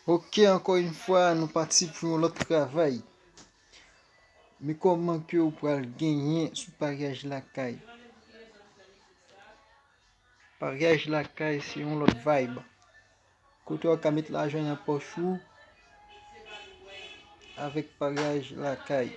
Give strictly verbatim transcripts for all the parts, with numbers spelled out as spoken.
Ok, ankò yon fwa, nou pati pou yon lòt travay. Men kòman ke ou pral genyen sou paryaj lakay? Paryaj lakay se yon lòt vibe. Kote w ka met lajan nan pòch ou avèk paryaj lakay.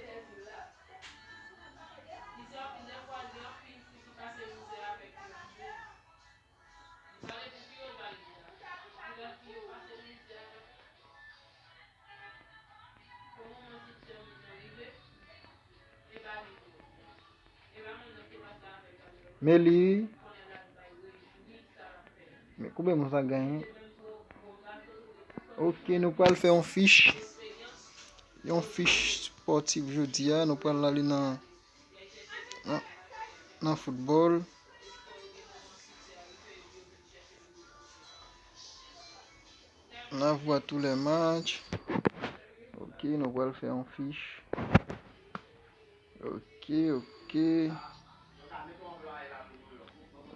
Meli, men konbyen moun sa genyen? Ok, nou pral fè yon fich. Yon fich spòtif jodi a. Nou pral ale nan, nan, nan foutbòl. N a vwa tou lè match. Ok, nou pral fè yon fich. Ok, ok.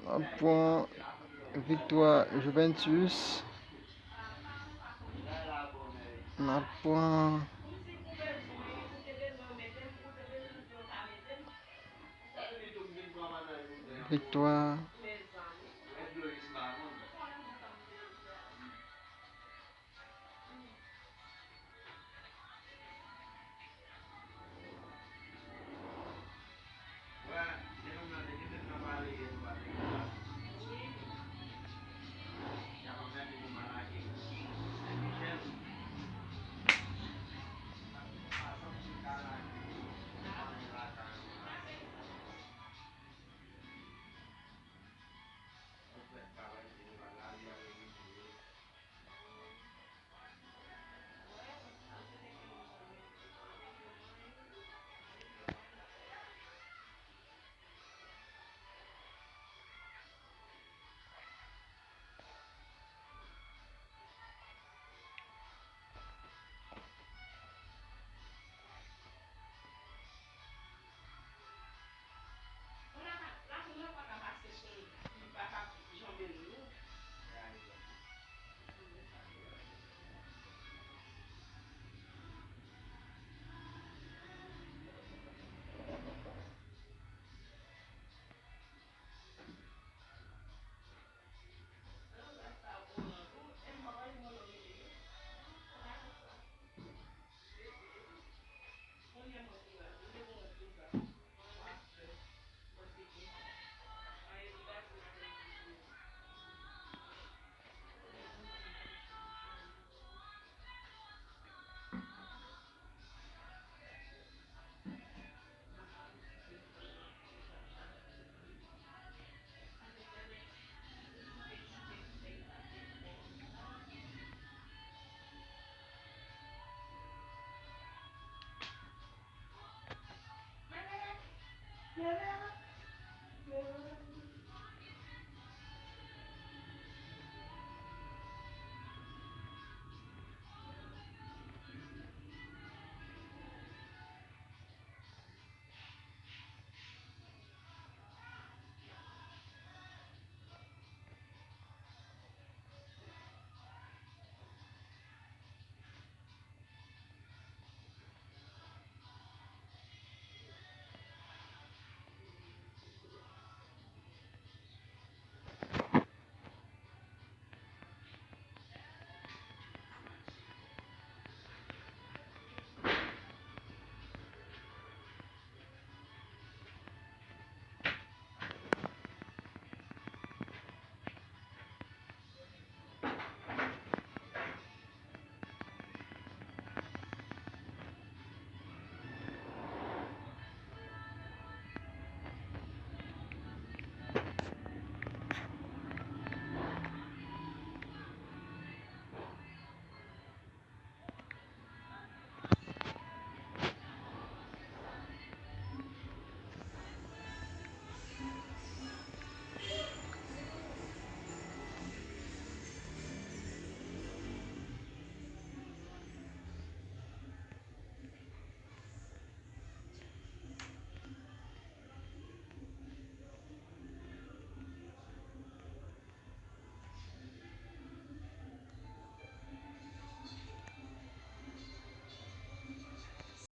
N ap pran viktwa Juventus. N ap pran viktwa